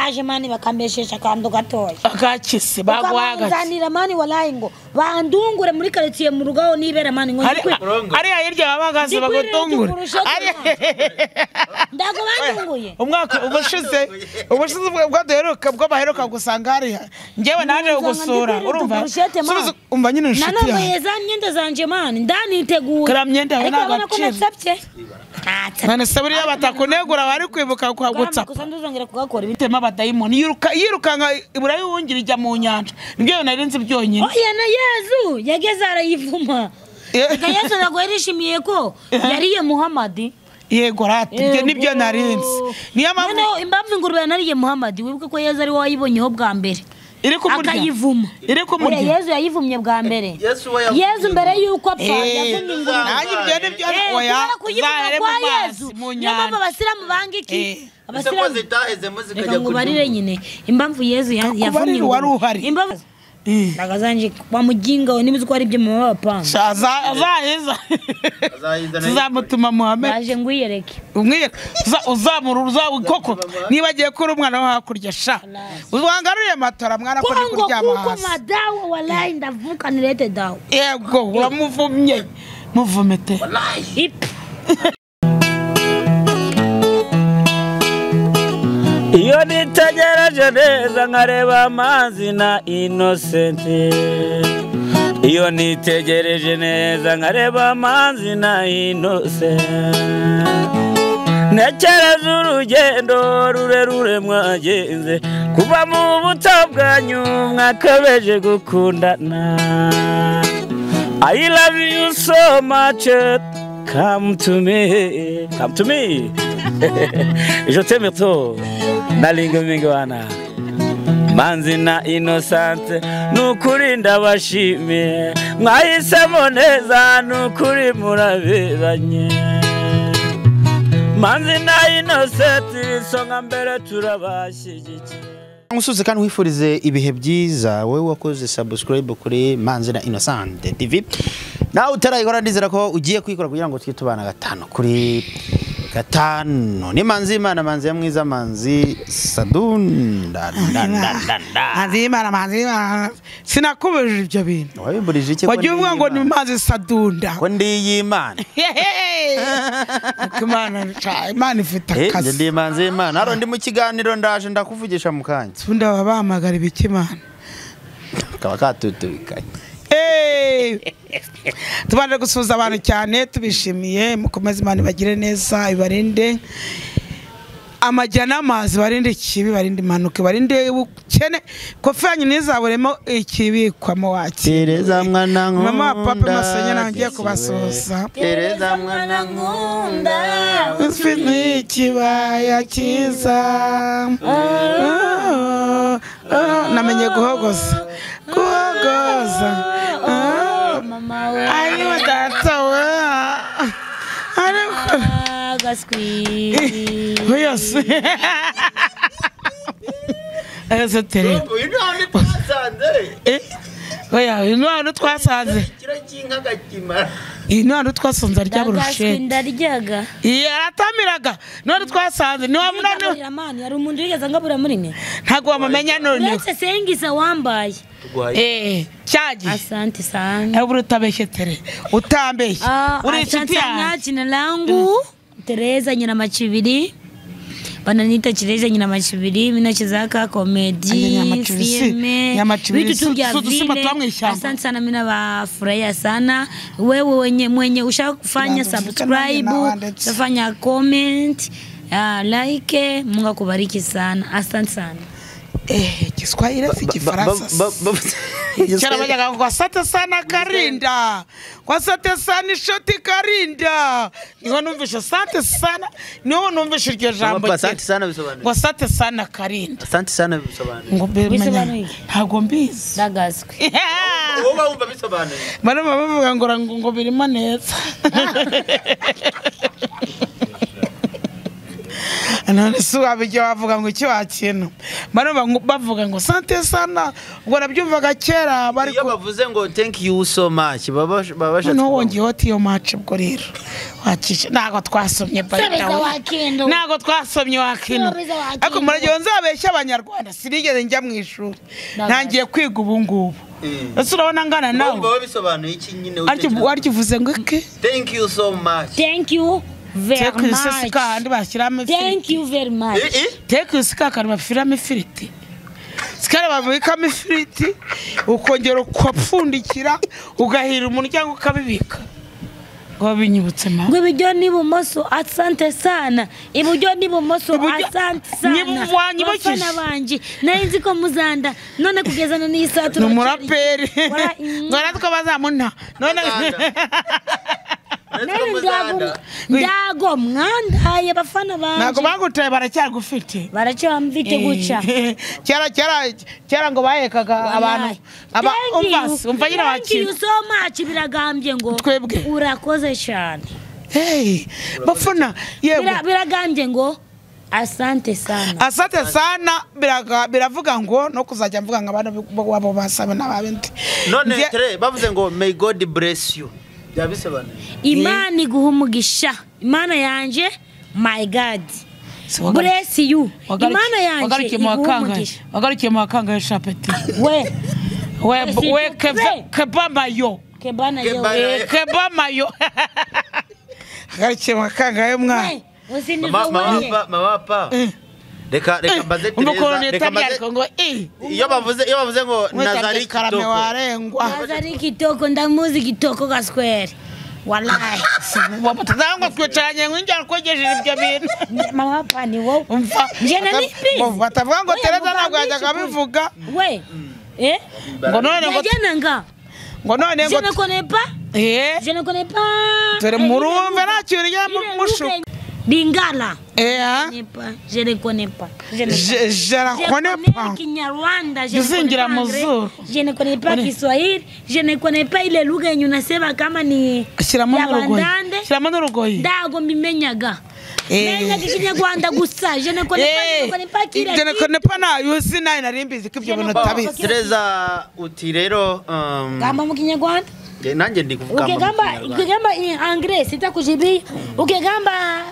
Baje mani bakambeshesha akantu gatoya. Akakise bagwaga. Bakanzanira mani wallahi ngo bandungure muri quartier mu rugaho nibera mani ngo ndikwe. Ariya hirya babagaze bagutungure. Ndago bandunguye. Umwaka ubushize ubwo duheruka bwo baheruka gusanga hariya. Njyewe naje gusura urumva. Umva nyine inshuti yawe. Nanambaye za myenda zanje mani ndaniteguye. Kara myenda yawe nagaciro. None se buriya batakunegura bari kwibuka kwa gutsa. Bitema abadayimoni yirukanka iburayi wungira ijya mu nyanja. Nibyo narinzi byonyine. Oya na Yezu yageze arayivuma. Reka Yezu ntabwo yarishimiye ko yariye Muhammad. Yego rati ibyo nibyo narinzi. Niyo mpamvu impamvu ingurube yanariye Muhammad wibuke ko Yezu ari we wayibonyeho bwa mbere. Iri kumurya. Akayivuma. Iri kumurya. Yezu yayivumye bwa mbere. Yezu mbere yuko apfa yavumye ingurube. Nanjye ibyo nibyo oya. Zahere mu mazi mu nyanja. Niyo mpamvu abasilamu banga iki? Abasilamu zitaheze ngo barire nyine. Impamvu Yezu yavumye ingurube. Impamvu Nagazanje kwa mujinga we nibizi ko ari ibyo mama bapanga. Azaheza. Tuzamutuma Muhammad. Baje ngwiyereke. Umwiyereke. Uzamura koko niba agiye kuri umwana wo hakurya sha. Uzwangaruye matora mwana ko ndi kuryama hasi. Kongo madawa wallahi ndavuka nirete dawa. Yego uramuvumye. Muvumete. Wallahi. Iyo nitegereje neza nkareba amazi na Innocent. Iyo nitegereje neza nkareba amazi na Innocent. Ntekereza urugendo rurerure mwagenze kuva mu buto bwanyu mwakabeje gukundana. I love you so much, come to me, come to me. Je t'aime trop. Nalinga mingwana Manzi na Innocent nukuri ndabashimiye mwahisemo neza nukuri muraberanye. Manzi na Innocent isonga mbere turabashyigikiye. Musuze kandi wifurize ibihe byiza wowe wakoze subscribe kuri Manzi na Innocent TV. Nawe utarayikora ndizera ko ugiye kuyikora kugira ngo twitubana gatano kuri gatano. Ni Manzi Imana, Manzi ya mwiza, Manzi Sadunda. Manzi Imana, Manzi Imana. Sinakubujije ibyo bintu. Wabimburije iki? Wagiye uvuga ngo ni Manzi Sadunda. Ko ndi y'Imana. Imana, Imana ifite akazi. Ndi Manzi Imana. Haro ndi mu kiganiro ndaje ndakuvugisha mu kanya. Sunda babahamagara ibiki Imana. Kaba katutubikanye. Tubanje gusuhuza abantu cyane tubishimiye mukomeze Imana ibagire neza ibarinde amajya n'amazi barinde ikibi barinde impanuka barinde ubukene kofi yanyu ntizaburemo ikibikwamo waki. Tereza mwana nkunda mama papa masenya nangiye kubasuhuza. Tereza mwana nkunda ufite ikibaya cyiza. Namenye guhogoza guhogoza. Mama we ayo data we ariko gaswi yose ese tere uyu ni hano twasanze oya uyu ni hano twasanze ikiro cy'inka gakimara iyi ni hano twasanze arya burushete ndaryaga yaratamiraga none twasanze ni wa munani mani hari umuntu wigeze ngabura muri mwe ntago wamumenya none uretse sengisa wambaye cyagiye. Asante sana. Hebu utabeshye tere utambeshye uri inshuti yanjye. Jina langu Tereza Nyina Machibiri. Bananiita Tereza Nyina Machibiri, mimi nachezaka comedy, filme, vitu tu vya vile. Asante sana, mimi nawafurahia sana. Wewe mwenye ushafanya subscribe, ushafanya comment, like, Mungu akubariki sana. Asante sana. Kiswahili si Kifaransa. Kera bajyaga ngo asante sana Karinda. Kwa asante sana ishoti Karinda. Niho numvishe asante sana. Niho numvishe iryo jambo. Asante sana bisobanuye. Ngo asante sana Karinda. Asante sana bisobanuye. Ngo bisobanuye. Ntago mbizi. Ndagaswe. Wowe wumva bisobanuye. Bano bavuga ngo birimo neza. None se wabijya wavuga ngo icyo wakintu bavuga ngo sante sana, ubwo nabyumvaga kera. Iyo bavuze ngo thank you so much baba bashatse noneho wongeyeho tiyo maci. Ubwo rero wakishe ntabwo twasomye, ntabwo twasomye wakintu. Ariko muragiye nzabeshya abanyarwanda, sinigeze njya mu ishuri, ntangiye kwiga ubu ngubu. Ese urabona ngana nawe ariko uvuze ngo iki? Thank you so much, thank you very much. Thank you very much. Thank you sikaka bafiramo ifiriti. Sikara babikamo ifiriti ukongera ukapfundikira ugahira umuntu cyangwa ukabibika. Ngo binyibutse ma. Ngo ibiryo ni bumoso asante sana. Iburyo ni bumoso asante sana. Bafana banje nari nzi ko muzanda none kugeza none iyi saa turi. Numuraperi. Ngo natwe bazamuna. None ndago mwandaye bafana banje. Ntago bagutaye baracyagufite. Baracyamfite guca. Kera kera kera ngo bahekaga abantu aba umva umva nyina wakira. Thank you so much biragambye ngo twebwe urakoze cyane. Hey bafana yego biragambye ngo asante sana. Asante sana biravuga ngo no kuzajya mvuga ngo abana babo basaba n'abandi. None tere bavuze ngo may God bless you. Imana iguha umugisha. Imana yanje my God bless you. Imana yanje iguha umugisha. Wagarukiye mu wakanga shapeti. We we kebamayo. Kebanayo. Kebamayo. Wagarukiye mu wakanga yo mwana. Mama pa. Reka reka mbaze Tereza, reka mbaze ngo iyo bavuze ngo Nazari Kitoko. Nazari Kitoko ndamuzi Kitoko gasquare. Wallahi. Wabutanga twicaranye nginjya kwegejeje ibyo bintu. Mama pa ni wowe. Nje nani mbizi. Batavuga ngo Tereza ntabwo yajyaga abivuga. We. Ngo none ngo nanga. Ngo none ngo je ne connais pas. Je ne connais pas. Tere murumve nakirya mushuka. Lingala. Eh, je ne connais pas. Je ne connais pas. Kinyarwanda, je ne connais pas anglais, je ne connais pas Kiswahili, je ne connais pas ile lugha yenye unasema kama ni ya Bandande. Shyiramo n'urugoyi. Ndago mbimenyaga. Menya Kinyarwanda gusa, je ne connais pas, je ne connais pas kila. Je ne connais pas nayo sinayi nari mbizi ko ibyo bintu utabizi. Tereza uti rero gamba mu Kinyarwanda. Nanjye ndi kuvuga ukigamba in anglais sitakujibia. Ukigamba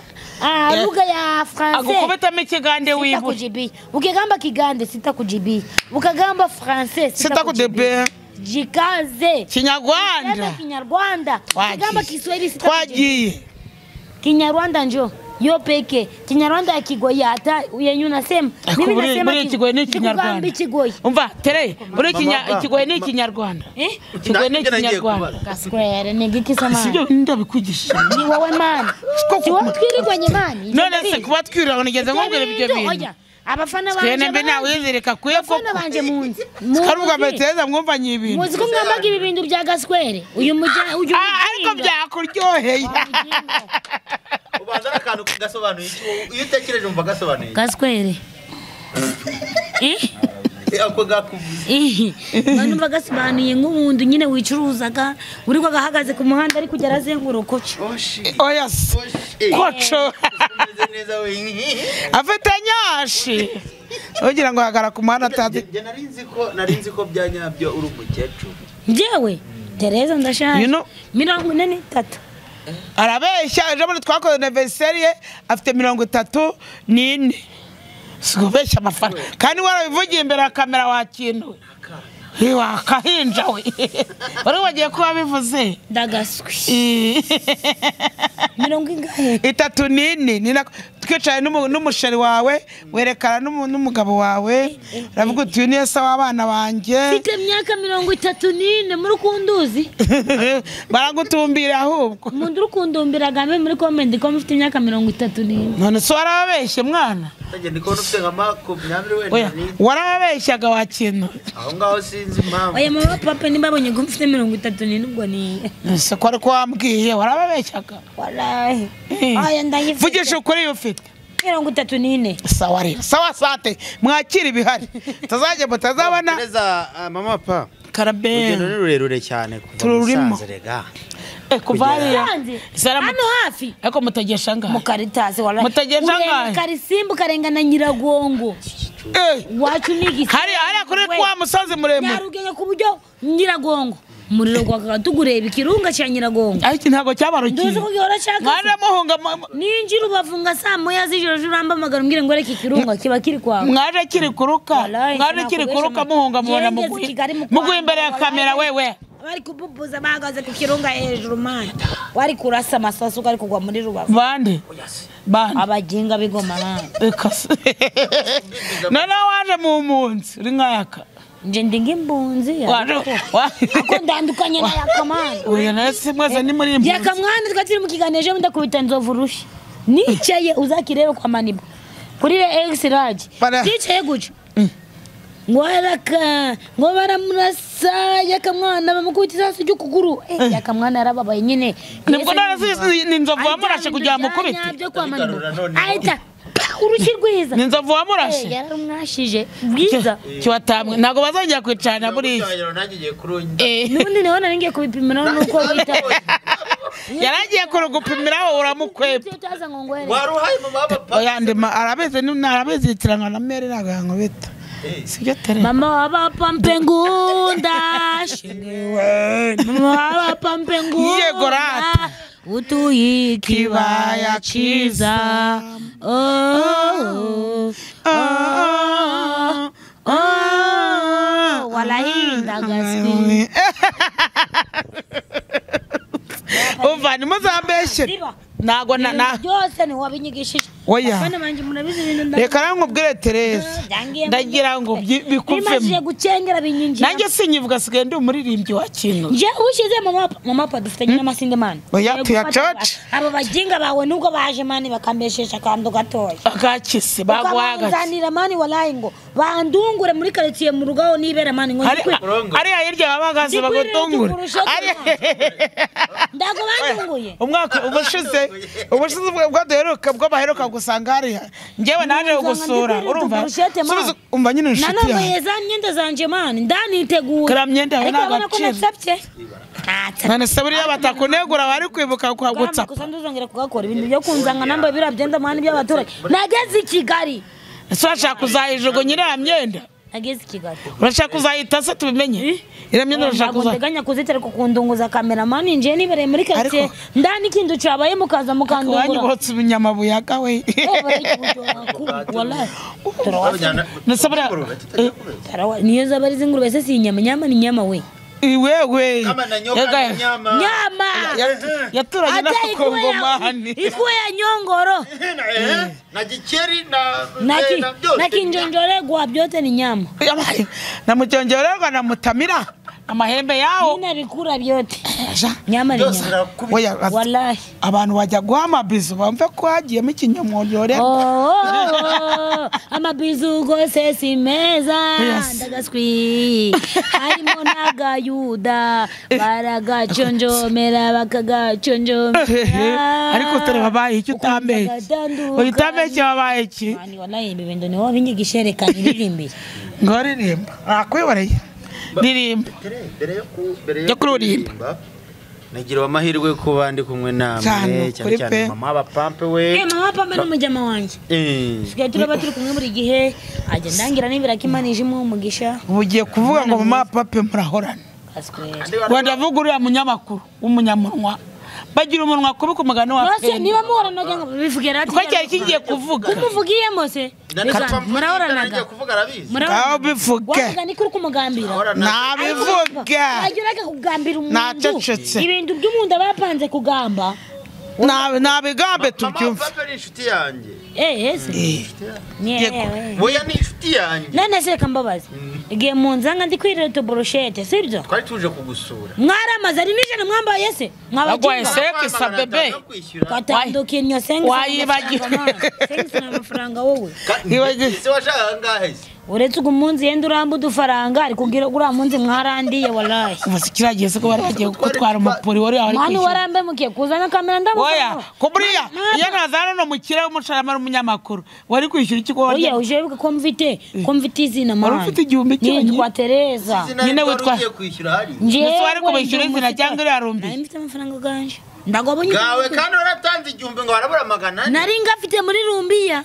lugha ya français agukubitamo ikigande wibu sitakujibia. Ukigamba kigande sitakujibia. Ukagamba français sitakujibia. Jikaze Kinyarwanda. Kinyarwanda. Ukigamba Kiswahili sitakujibia. Twagiye Kinyarwanda njo yo peke. Kinyarwanda ya Kigoyi hata yenyu nasema. Mimi nasema Kigoyi ni Kinyarwanda. Umva tere buri Kigoyi ni Kinyarwanda. Kigoyi ni Kinyarwanda. Kasquare ni giki sama. Sibyo ndabikwigisha. Ni wowe man. Si wowe twirirwanye man. None se kuba twirira nigeze nkubwira ibyo bintu. Abafana banje. Twene mbe nawe yizereka kuye koko. Abafana banje munzi. Karuga beteza mwumvanye ibintu. Muzi ko mwambaga ibi bintu bya Gasquare. Uyu mujya uyu. Ariko byakuryoheye. Ubanza akantu gasobanuye iki? Iyo utekereje umva gasobanuye. Gasquare. Ako gakuvuze. Banumva gasobanuye nk'umuntu nyine wicuruzaga uri ko gahagaze ku muhanda ari kugera azenguruka. Oya. Koco. Afite nyashi. Ugira ngo hagara ku muhanda atazi. Nje narinzi ko byanyabyo uri umukecuru. Njewe Tereza ndashaje. 43. Arabeshya ejo bundi twakoze anniversaire ye afite 34. Sikubeshya amafaranga kandi warabivugiye imbere ya kamera wakintu. Wakahinja we. Wari wagiye kuba bivuze. Ndagaswi. Mirongo ingahe? 34. Ni twicaye n'umusheri wawe werekana n'umugabo wawe uravuga uti uyu ni se w'abana banjye. Mfite imyaka 34 muri kunduzi. Baragutumbira ahubwo. Umuntu uri kundumbira gambe muri comment ko mfite imyaka 34. None se warababeshye mwana? Ndi kubona ufite nka 20 wenda. Warababeshyaga wakintu. Aho ngaho sinzi impamvu. Oya mama papa nimbabonye ko mfite 34 ubwo ni. Ese ko ariko wambwiye warababeshyaga? Wallahi. Oya ndayifite. Vugisha ukuri ufite. 34. Sawa rero, sawa sante, mwakira ibihari tazajya mutazabona. Tereza mama pa Karabe. Urugendo ni rurerure cyane kuva Musanze rega. Kuva hariya hano hafi ariko mutagesha ngahe? Mu Karitasi wallahi. Mutagesha ngahe? Karisimbu karengana Nyiragongo. Wacu ni igisi. Hari kuri kwa musozi muremure. Nyarugenge ku buryo Nyiragongo. Umuriro gwakaga tugureba ikirunga cya Nyiragongo. Ariko ntago cyabarukiye. Nduzi ko gihora cyaka. Mwaje muhunga ninjira ubavunga saa moya z'ijoro juramba magana umbwire ngo reka ikirunga kiba kiri kwawe. Mwaje kiri kuruka. Mwaje kiri kuruka muhunga mubona muguye imbere ya kamera wewe. Bari kububuza bahagaze ku kirunga hejuru man. Wari kurasa amasasu kari kugwa muri Rubavu. Bande. Bande. Abaginga bigoma man. Ekase. None waje mu munsi uri nkayaka. Nje ndinga imbunzi ako ndandukanye na yakamana. Oya nase mwese ni muri imbunzi. Yakamwana twari turi mu kiganiro ejo ndakubita nzovu rushi. Nicaye uzakirebe kwa Manibu. Kuri le X large. Nicaye guca. Ngo ngo baramurasa yakamwana bamukubita isasu ry'ukuguru. Yakamwana yarababaye nyine. Nibwo none ni nzovu wamurashe kugira mukubite. Byo kwa Manibu. Ahita urushyi rwiza. Ni nzovu wamurashe. Yararumwashije bwiza. Kiwatamwe ntago bazongera kwicana buriya. Nubundi nawe nari ngiye kubipimira nuko bita. Yaragiye kurugupimira uramukweba. Waruhaye mama papa. Oya ndima arabeze ni arabeze itiranga na mere ntago yankubita. Sibyo tere. Mama waba pampe ngunda shiniwe. Mama waba pampe ngunda. Yego rata. Utuye kibaya cyiza. Oh oh oh walahi ndagaswi. Umva ni muzambeshe. Nago na byose ni wabinyigishije. Oya. Reka rankubwire Tereza. Ndagira ngo bikuvemo. Bimaze gucengera binyinjira. Nanjye sinyivuga sigaye ndi umuririmbyi wa kintu. Nje ushize mama pa dufitanye n'amasinde man. Oya tuyacoce. Abo baginga bawe nubwo baje mani bakambeshesha akantu gatoya. Akakise bagwaga. Banzanira mani walahi ngo bandungure muri quartier mu rugaho nibera mani ngo ndikwe. Ari hirya babagaze bagutungure. Ndago bandunguye. Umwaka ubushize ubwo duheruka bwo baheruka gusanga hariya njyewe naje gusura urumva umva nyine inshuti yawe nanambaye za myenda zanje mani ndaniteguye kara myenda yawe nagaciro none se buriya batakunegura bari kwibuka kwa gutsapa gusa nduzongera kugakora ibintu byo kunzanga nambaye biriya byenda mani by'abaturage nageze i Kigali ese urashaka kuzayijugunya iriya myenda nageze i Kigali urashaka kuzayita se tubimenye iriya myenda urashaka kuzayita nteganya kuzitera kukundunguza cameraman nje nibereye muri quartier ndani ikintu cyabaye mukaza mukandungura wanyibotse ibinyamabuyaga we wallahi niyo zaba ari zingurube se si inyama nyama ni nyama we iwewe nyama yaturanye n'abakongomani ikuwe ya nyongoro na gikeri na kinjonjoregwa byote ni nyama na mujonjorerwa na mutamira amahembe yawo ninabikura byote nyama ni nyama wallahi abantu bajya guha amabizu bamve ko hagiyemo ikinyomworyorerwa amabizu gose si meza ndagaswi harimo n'agayuda baragaconjomera bakagaconjomera ariko tore babaye iki utambeshye utambeshye babaye iki wallahi ibi bintu ni wowe binyigisha reka niririmbire ngo ririmba nakwiboreye ririmba mbere yo kuririmba nagira amahirwe kuba ndi kumwe namwe cyane cyane mama bapampe we mama pampe n'umujyama wanjye sigaye turaba turi kumwe buri gihe ajya ndangira nibira kimanije imuha umugisha ugiye kuvuga ngo mama pape murahorana wenda avuga uriya munyamakuru w'umunyamunwa bagira umunwa kubi ku mugani wa Nose niba muhoranaga ngo bivuge rati ko cyari kigiye kuvuga kumuvugiyemo se murahoranaga murahoranaga bivuge wavuga ni kuri kumugambira nabivuge agiraga kugambira umuntu nacecetse ibintu by'umunda bapanze kugamba nabigambe tubyumve mama ni inshuti yanjye ese oya ni inshuti yanjye none se reka mbabaze igihe mu nzanga ndi kwireta brochette sibyo twari tuje kugusura mwaramaze ari nijana mwambaye se mwabagiye seke sabebe katandukiye nyo sengi wayibagiwe sengi na amafaranga wowe se washaka angahe se Uretse ugu munsi yenda uramba udufaranga ariko ugira uriya munsi mwarandiye wallahi. Ubu kiragiye se ko bari bagiye gutwara umupuri wari aho ari Mani kwishyura. warambemukiye kuzana kamera ndamuha. Oya, ko buriya iyo ntazana no mukire w'umushoramari umunyamakuru wari kwishyura iki ko Oya uje wibuka ko mfite izina mani. Wari ufite 1000 cyonyine. Nitwa Tereza. Nyine witwa ugiye kwishyura hari. Njyewe Ese wari kubishyura ndi izina umusitari. cyangwa iriya rumbi? Nari mfite amafaranga ganje. Ndagobonye. Gawe kandi waratanze 1000 ngo warabura 400. Nari ngafite muri rumbiya.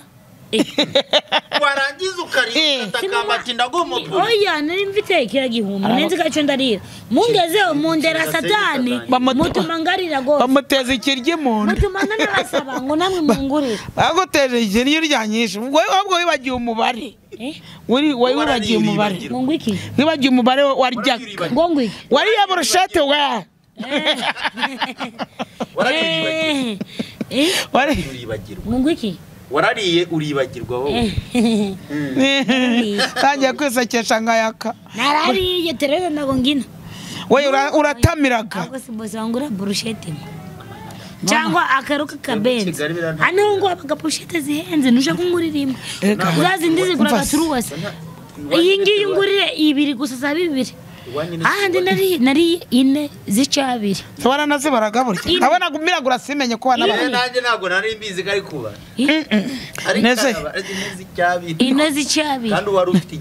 Warangiza ukarira utakamba ndaguha umupuri. Oya nari mfite kira 1000 nenzi gacho ndarira. Mungezeho mundera satani mutuma ngarira gose. Bamuteza ikiryi mu nda. Mutuma nanabasaba ngo namwe mungurire. Baguteje ikiryi ryanyishe. Ubwo ahubwo wibagiwe umubare. Wari wibagiwe umubare. Ngo iki? Wibagiwe umubare waryaga. Ngo ngwiki. Wariya burushete we. Warariye Wari Ngo iki? warariye uribagirwa wowe. Tangiye kwisekesha nkayaka. Narariye Tereza ndago ngina. We uratamiraga. Ahubwo si bose wangura burushete. Cyangwa akaruka kabenzi. Hano ngo abaga burushete zihenze nuje kungurira imwe. Uzazindi zigura gaturuwase. Iyi ngiyi ngurire ibiri gusa za bibiri. Ahandi nari ine zicabiri. Waranazibaraga burya. Ndabona gumiragura simenye ko wanabara. Nanjye ntabwo nari mbizi ko ari kuba. Nese ine zicabiri. Kandi wari ufite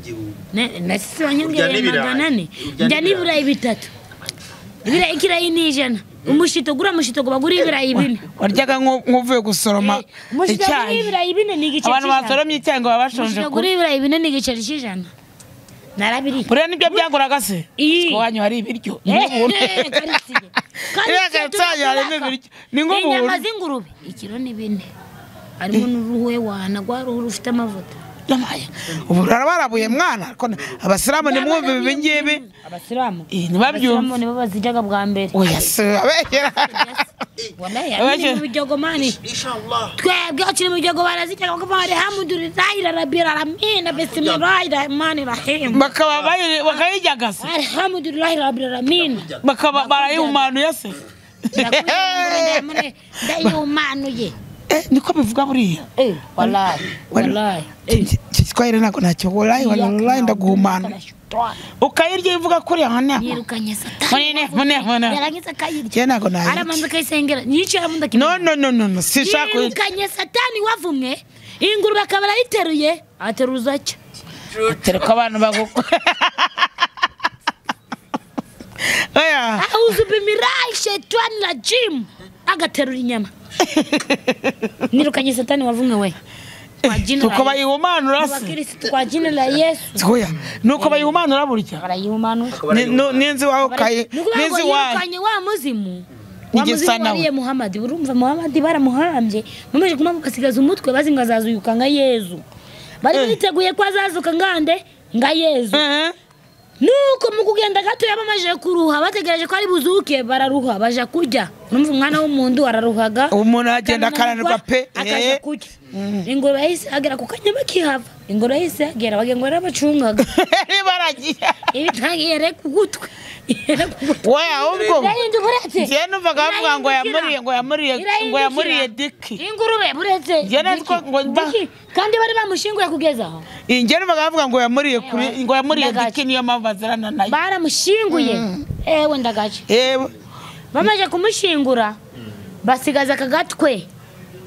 1000. Nese wanyongeye 400. Njya niburayi 3. Ibirayi kirayi ni 100. Umushito gura mushito go bagura ibirayi 4. Waryaga nk'uvuye gusoroma icyayi. Ibirayi 4 ni igice. Abantu basoromye icyayi ngo babashonje. Umushito gura ibirayi 4 ni igice cy'ijana. Narabiri. Buriya nibyo byaguraga se? Ko wanyu hari ibiryo. Karitsiye. Harimo ibiryo. Ni nk'ubuntu. Inyama z'ingurube ikiro ni 4. Harimo n'uruhu wana gwa ruhu rufite amavuta. Ubu barabuye mwana abasilamu nimwumve ibi ngibi. Abasilamu. Ntibabyumve. Nibo bazijyaga bwa mbere. Oya se abegera. Wallahi mu biryogo mani. Inshallah. Twebwe akiri mu biryogo barazijyaga bakavuga alhamdulillahi rabbil alamin bismillahir rahmanir rahim. Bakaba bakayijyaga se. Alhamdulillahi rabbil alamin. Bakaba barayihumanuye se. Ndayihumanuye. Niko bivuga buriya. Wallahi. Wallahi. Kiswahili nako nacyo wallahi wallahi ndaguhumana. Ukayirya ivuga kuri hana. Yirukanye satani. Mune. Yarangiza akayirya. Je nako nayo. Aramanza akayisengera. Yicara munda kimwe. No. Sishaka. Yirukanye satani wavumwe. Ingurube akaba arayiteruye. Ateruza cyo. Ateruka abantu baguko. Oya. Auzu bimirai shetani la jim. Agaterura inyama. Nirukanye satani wavumwe we. Nuko bayihumanura se. Kwa jina la Yesu. Oya, nuko bayihumanura burya. Barayihumanura. Ninzi waho kaye. Ninzi waho. Yirukanye wa muzimu. Wa muzimu wariye Muhammad. Urumva Muhammad baramuhambye. Mumeje kumama basigaza umutwe bazi ngo azazuyuka nka Yezu. Bari biteguye ko azazuka ngande nga Yezu. Nuko mu kugenda gato yabamaje kuruha bategereje ko ari buzuke bararuha baja kujya. Urumva umwana w'umuntu araruhaga. Umuntu agenda akaranirwa pe. Akaja kujya. Ingurube yahise agera ku kanyama kihava. Ingurube yahise agera bagengo yarabacungaga. Baragiye. Ibitangiye re kugutwe. We ahubwo. Njye numvaga bavuga ngo yamuriye diki. Ingurube buretse. Njye nitwa ngo kandi bari bamushinguye kugeza aho. Njye numvaga bavuga ngo yamuriye kuri ngo yamuriye diki niyo mpamvu bazirana nayo. Baramushinguye. Ewe ndagace. Ewe. Bamaje kumushingura basigaza akagatwe.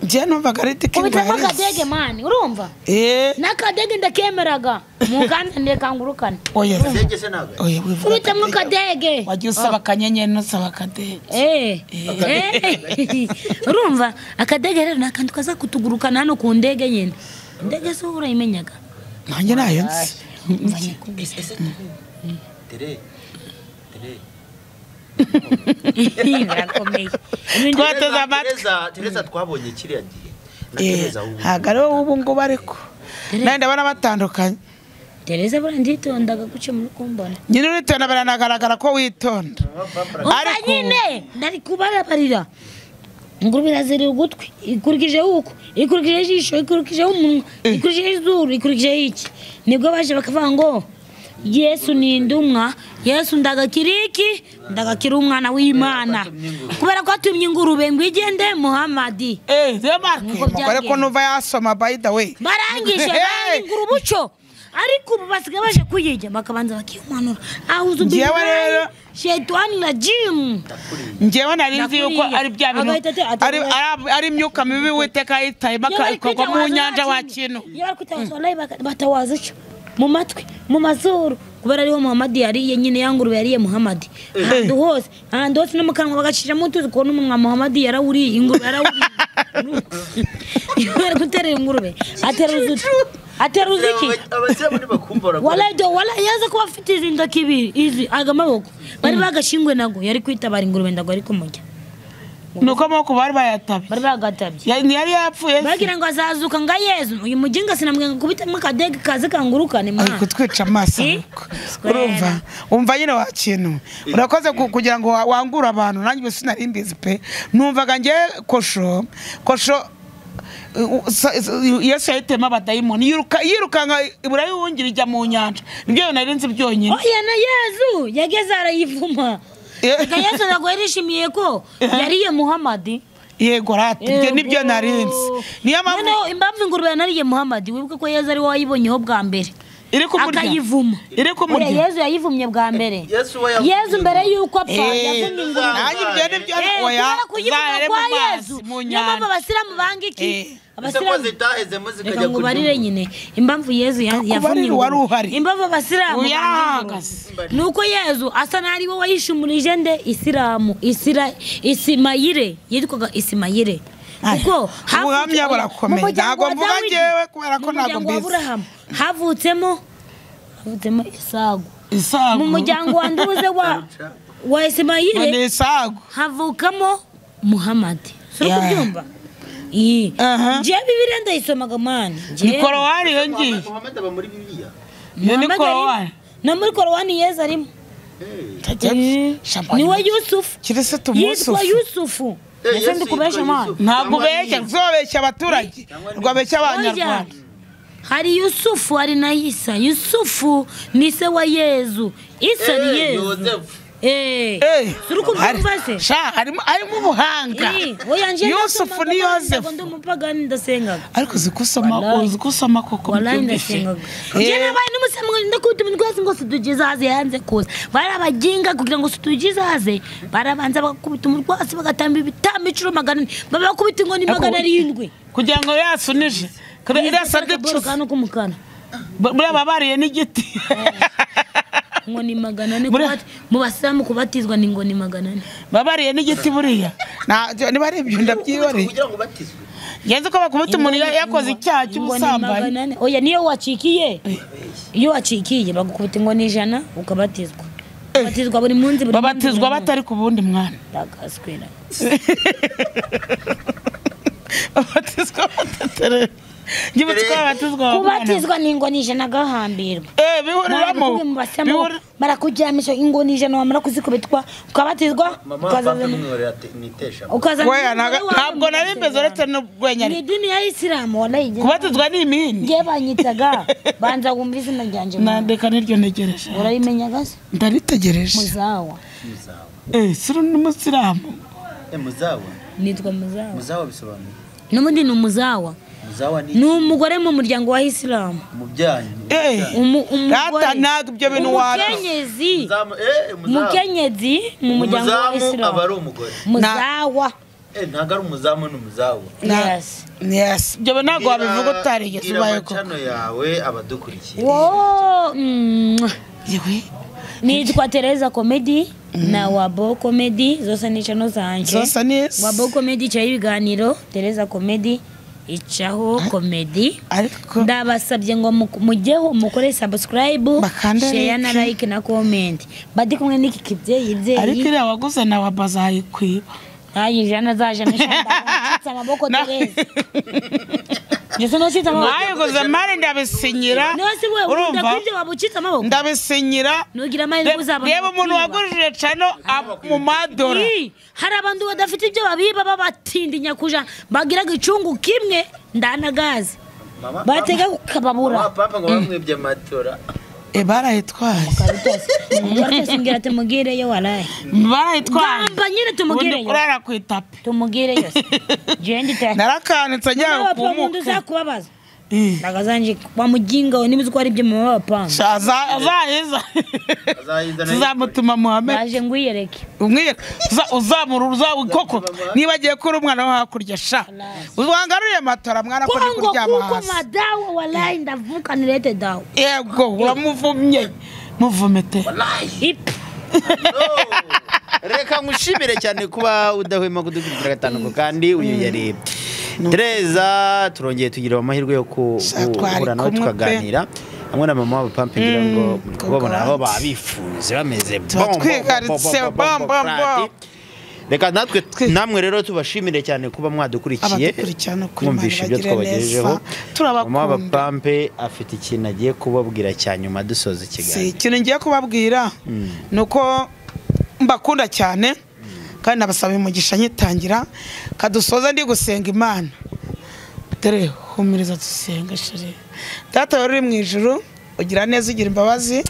Njye numvaga ari diki ngo ubitamo akadege mani urumva? N'akadege ndakemeraga muganda ndekangurukana. Oya. Oya ubitamo akadege. Wagiye usaba akanyenyeri nusaba akadege. Urumva akadege rero ni akantu kaza kutugurukana hano ku ndege nyine. Indege se urayimenyaga? Nanjye nayo nzi. Tere. Birakomeye. Twateze amatwi. Tereza twabonye kiriya gihe. Na Tereza ubu. Ntabwo ari wowe ubu ngubu ariko. Nanjye ndabona batandukanye. Tereza buriya nditondaga guca muri kumbona. Nyine uritonda biranagaragara ko witonda. Ariko nyine ndari kubarabarira. Ingurube iraziriye ugutwi, ikurikije uko, ikurikije ijisho, ikurikije umunwa, ikurikije izuru, ikurikije iki. Nibwo baje bakavuga ngo Yesu ni indumwa, Yesu ndagakiriki, ndagakira umwana w'Imana. Kubera ko atumye ingurube ngo igende Muhammad. Mugore ko nuva yasoma by the way. Barangije ingurube uco. Ariko ubu basigaye baje kuyirya bakabanza bakihumanura. Ahuzu billahi shaytani rajim. Njyewe nari nzi yuko ari bya bintu ari imyuka mibi witeka yitayima ikagwa mu nyanja wa kintu. Iyo bari kwitabaza wallahi batawaza icyo mu matwi mu mazuru kubera ariho Muhammad yariye nyine yangurube yariye Muhammad. Ahantu hose ahantu hose no mu kanwa bagacishamo utuzi kubona umunwa Muhammad yarawuriye ingurube yarawuriye. Iyo bari guterera ingurube ateruza iki wallahi do wallahi yaza kuba afite izi ndoki ibiri izi aga maboko bari bagashingwe nago yari kwitabara ingurube ndago ari kumujya. Nuko amaboko bari bayatabye bari bagatabye yari yapfuye bagira ngo azazuka nga Yezu uyu mujinga sinamwe kubitamo akadege kaze kangurukane mwana ari kutwica amaso. Urumva umva nyine wa kintu urakoze kugira ngo wangure abantu nanjye sinari mbizi pe numvaga nge kosho Yesu yahitemo abadayimoni yirukanka iburayihungira ijya mu nyanja nibyo nari nzi byonyine. Oya na Yezu yageze arayivuma. Yesu ntabwo yarishimiye ko yariye Muhammad. Yego rata ibyo nibyo nari nzi. Niyo mpamvu impamvu ingurube yanariye Muhammad wibuke ko Yezu ari we wayibonyeho bwa mbere iri kumurya akayivuma. Iri kumurya. Yezu yayivumye bwa mbere. Yezu mbere yuko apfa yavumye ingurube. Nanjye ibyo nibyo oya zahere mu mazi mu nyanja. Niyo mpamvu abasilamu banga iki abasilamu reka ngubarire nyine impamvu Yezu yavumye ingurube. Impamvu abasilamu nuko Yezu asa n'ari we wayishumurije nde Isilamu Isimayire yitwaga Isimayire. Kuko ubuhamya burakomeye ntabwo mvuga njyewe kubera ko ntabwo mbizi. Havutsemo Isago. Mu muryango wa nduze wa Isimayire havukamo Muhammad. Suri kubyumva? Njye Bibiliya ndayisomaga mani. Ni Korowani iyo ngiyo. Muhammad aba muri Bibiliya. Ni Korowani. No muri Korowani Yezu arimo. Ni we Yusufu. Yitwa Yusufu. Ese ndikubesha mani. Ntabwo ubeshya, uzobeshya abaturage, rwabeshya abanyarwanda. Hari Yusufu hari na Isa. Yusufu ni se wa Yezu. Isa ni Yezu. Suri se? Sha harimo ubuhanga. Yusufu ni Yosefu. Ndi umupagani ndasengaga. Ariko uzi kusoma koko mbyumvise. Njye nabaye n'umusamwe ndakubita umutwe hasi ngo sutujizaze yanze kuza. Barabaginga kugira ngo sutujizaze barabanza bakubita umutwe hasi bagatamba ibitambo inshuro 400 babakubita inkoni 700 kugira ngo yasunije. Kano kumukana. Buriya babariye n'igiti. Inkoni 400 mu basilamu kubatizwa ni inkoni 400. Babariye n'igiti buriya. Niba ari ibyo ndabyibariye. Kugira ngo batizwe. Ngenzi ko bakubita umuntu yakoze icyaha cy'ubusambanyi. Oya niyo wacikiye. Iyo wacikiye bagukubita inkoni 100 ukabatizwa. Babatizwa buri munsi buri. Babatizwa batari ku bundi mwana. Ndagaswera. Babatizwa batatere. Kubatizwa ni inkoni 100 agahambirwa. Bihuriramo. Barakuryamisha inkoni 100 wamara kuzikubitwa ukabatizwa ukazana. Ntabwo nari mbizi uretse n'urwenya. Ni idini ya Isilamu wallahi. Kubatizwa ni imini. Ngiye banyitaga banza wumva izina ryanjye. Nandeka niryo ntegereje. Urarimenyaga se? Ndaritegereje. Muzawa. Suri n'umusilamu. Muzawa. Nitwa Muzawa. Muzawa bisobanuye. N'ubundi ni umuzawa. Ni umugore mu muryango wa Isilamu. Mubyanyi. Rata ntabwo ibyo bintu Umukenyezi. Mukenyezi mu muryango wa Isilamu. Aba ari umugore. Muzawa. Ntabwo ari umuzamu ni umuzawa. Yes. Yes. Ibyo ntabwo wabivuga utarigeze ubaye koko. Channel yawe abadukurikiye. Yewe. Nitwa Tereza Comedy na Wabo Comedy zose ni channel zanje. Zose ni Wabo Comedy cyayi ibiganiro, Tereza Comedy icaho comedy. Ndabasabye ngo mujyeho mukore subscribe, share na like na comment. Badi kumwe n'iki kibyeyi byeyi. Ariko iriya waguze na wabazayikwiba. Ayi jana zaje nshanda amaboko Tereza. Yesu no chita amaboko. Mwayiguze mari ndabisinyira. Urumva wabucitse amaboko. Ndabisinyira. Nugira amahirwe uzabona. Reba umuntu wagurije cano mu madora. Hari abantu badafite ibyo babiba babatindinya kuja bagiraga icungu kimwe ndanagaze. Batega kukababura. Mama papa ngo bamwibye matora. Barayitwaye. Barayitwaye tumugireyo walayi. Barayitwaye. Gamba nyine tumugireyo. Kurara ku itapi. Tumugireyo. Jendi te. Narakanitse njya kumuka. Umuntu uzakubabaza. Ndagazanje wa mujinga we niba uzi ko ari ibyo mama bapanga. Azahiza tuzamutuma Muhammed Baje ngwiyereke. Umwiyereke uzamura uzabu koko niba agiye kuri umwana wo hakurya sha wangaruye matora mwana ko ndi kuryama kuko hasi madawa wallahi ndavuka nirete dawa. Yego uramuvumye muvumete. Ip. Reka ngushimire cyane kuba udahwema kudukurikira gatanu kandi uyu yari Tereza turongeye tugira amahirwe yo guhura nawe tukaganira hamwe na mama w'abapampe ngira ngo kubabona aho babifunze bameze bom bom bom. Reka natwe namwe rero tubashimire cyane kuba mwadukurikiye mwumvishe ibyo twabagejejeho. Mama w'abapampe afite ikintu agiye kubabwira cya nyuma dusoza ikiganiro. Ikintu ngiye kubabwira nuko mbakunda cyane kandi nabasaba umugisha nyitangira kadusoza ndi gusenga Imana. Dore humiriza dusenga shire. Data wari mu ijuru ugira neza ugira imbabazi.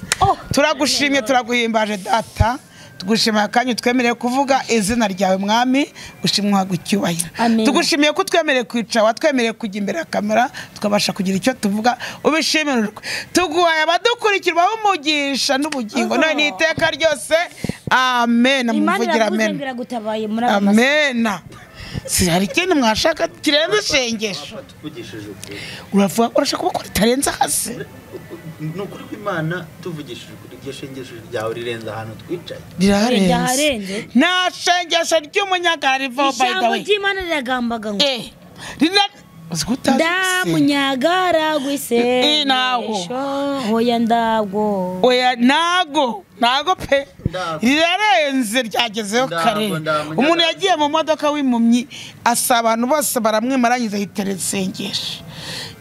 Turagushimye turaguhimbaje data. Tugushimira kanyu twemereye kuvuga izina ryawe mwami ushimwa gucyubahira. Tugushimiye ko twemereye kwica watwemereye kujya imbere ya kamera tukabasha kugira icyo tuvuga ubishimirwe. Tuguhaye abadukurikira umugisha n'ubugingo none ni iteka ryose. Amen. Muvugira amen. Amen. Si hari ikintu mwashaka kirenze ishengesho. Uravuga urashaka kubakora itarenze hasi. Nukuri kw'Imana tuvugishije kuri iryo shengesho ryawe rirenze ahantu twicaye. Rirarenze. Nta shengesho ry'umunyagara rivaho by the way. Ijambo ry'Imana riragambaga ngo ndamunyagara gw'isengesho hoya ndago. Oya nago nago pe rirarenze ryagezeho kare. Umuntu yagiye mu modoka w'impumyi asaba abantu bose baramwimarangiza yiteretse isengesho.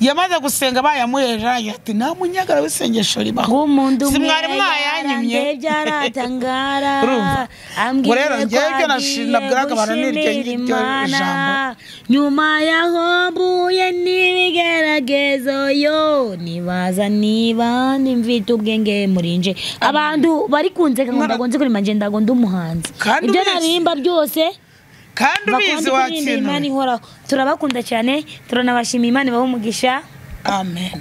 Yamaze gusenga bayamuheje ati nta munyagara w'isengesho ribaho. Si mwari mwayanyimye byaratangara ambwira ko nabwiraga abantu n'iryo ngiryo jambo. Nyuma yaho mbuye n'ibigeragezo yo nibaza niba mfite ubwenge murinje. Abantu bari kunzeka ngo ndagonze kuri manje ndagonda umuhanzi. Ibyo narimba byose kandi ubizi wakina. Imana ihoraho. Turabakunda cyane turanabashima Imana ibahe umugisha. Amen.